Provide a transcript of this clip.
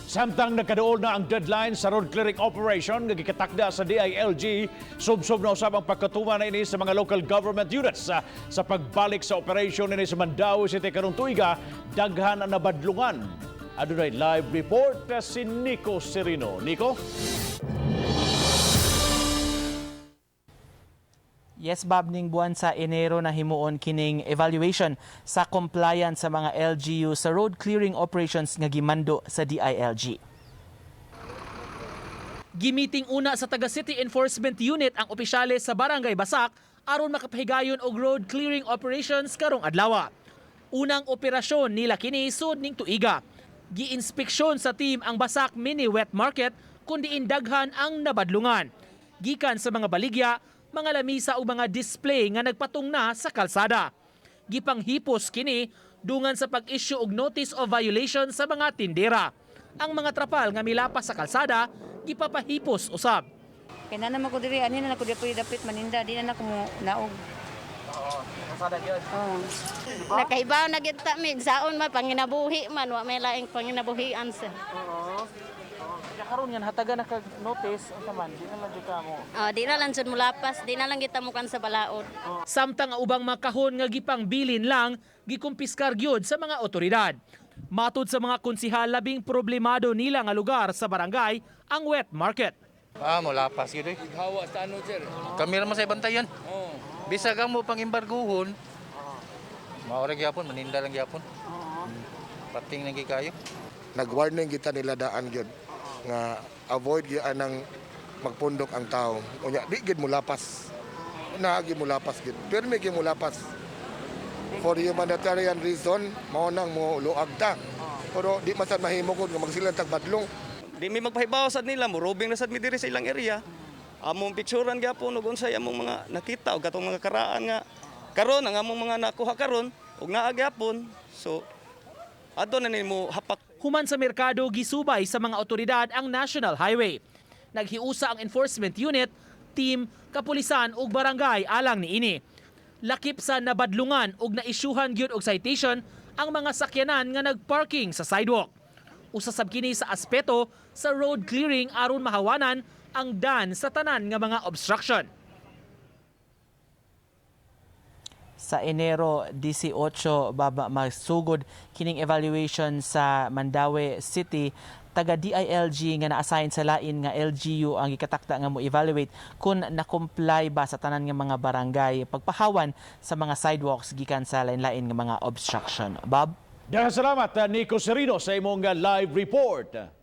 Samtang nagkaduol na ang deadline sa road clearing operation nga gikatakda sa DILG, subsob na usab ang pagkatuman na ini sa mga local government units sa pagbalik sa operation ini sa Mandaue City karong tuiga, daghan ang nabadlungan. Adunay live report si Nico Serino. Nico? Yes, Bob, ning buwan sa Enero na himuon kining evaluation sa compliance sa mga LGU sa road clearing operations nga gimando sa DILG. Gimiting una sa taga City Enforcement Unit ang opisyales sa Barangay Basak aron makapahigayon og road clearing operations karong adlaw. Unang operasyon nila kini sud ning tuiga. Giinspeksyon sa team ang Basak Mini Wet Market kun diin daghan ang nabadlungan. Gikan sa mga baligya, mga lamisa ug mga display nga nagpatong na sa kalsada. Gipanghipos kini dungan sa pag-issue og notice of violation sa mga tindera. Ang mga trapal nga milapas sa kalsada gipapahipos usab. Kay na naman ko diri ani na ko diri dapit maninda di na nako mo naog. Oo. Nakahibaw na gyud ta mi saon man panginabuhi man, wa may laing panginabuhian, sir. Karon nga hatagan na kag notice unsa man, di na lang jud ka mo. Oh, di na lang jud mulapas, di na lang kita mukan sa balaod. Samtang ang ubang makahon nga gipangbilin lang, gikumpiskar gyud sa mga otoridad. Matud sa mga konsihal, labing problemado nila nga lugar sa barangay ang wet market. Ah, mulapas gyud eh. Hawa sa ano, sir? Kami ra man sa bantayan. Oo. Bisag ang mo pang embargohon. Maora gyapon, maninda lang gyapon. Pating nang kayo. Nag-warning kita nila daan gyud nga avoid gyud anang magpundok ang tao. Unya di gyud mo lapas. Na gyud mo lapas gyud. Pirmi gyud mo lapas. For humanitarian reason, mao nang mo luag ta. Pero di man sad mahimo gud nga magsilang tag badlong. Di mi magpahibaw sad nila, morobing na sad mi diri sa ilang area. Among picturean gyapon ug unsay among mga nakita ug katong mga karaan nga karon ang among mga nakuha karon ug naa gyapon. So adto na nimo hapak. Human sa merkado, gisubay sa mga otoridad ang National Highway. Naghiusa ang enforcement unit, team, kapulisan ug barangay alang niini. Lakip sa nabadlungan ug naisyuhan gyud og citation ang mga sakyanan nga nagparking sa sidewalk. Usa sab kini sa aspeto sa road clearing aron mahawanan ang dan sa tanan nga mga obstruction. Sa Enero 18 baba magsugod kining evaluation sa Mandaue City. Taga DILG nga na-assign sa lain nga LGU ang gikatakda nga mo evaluate kung na-comply ba sa tanan nga mga barangay pagpahawan sa mga sidewalks gikan sa lain-lain nga mga obstruction. Bob? Daghang salamat, Nico Serino, sa imong live report.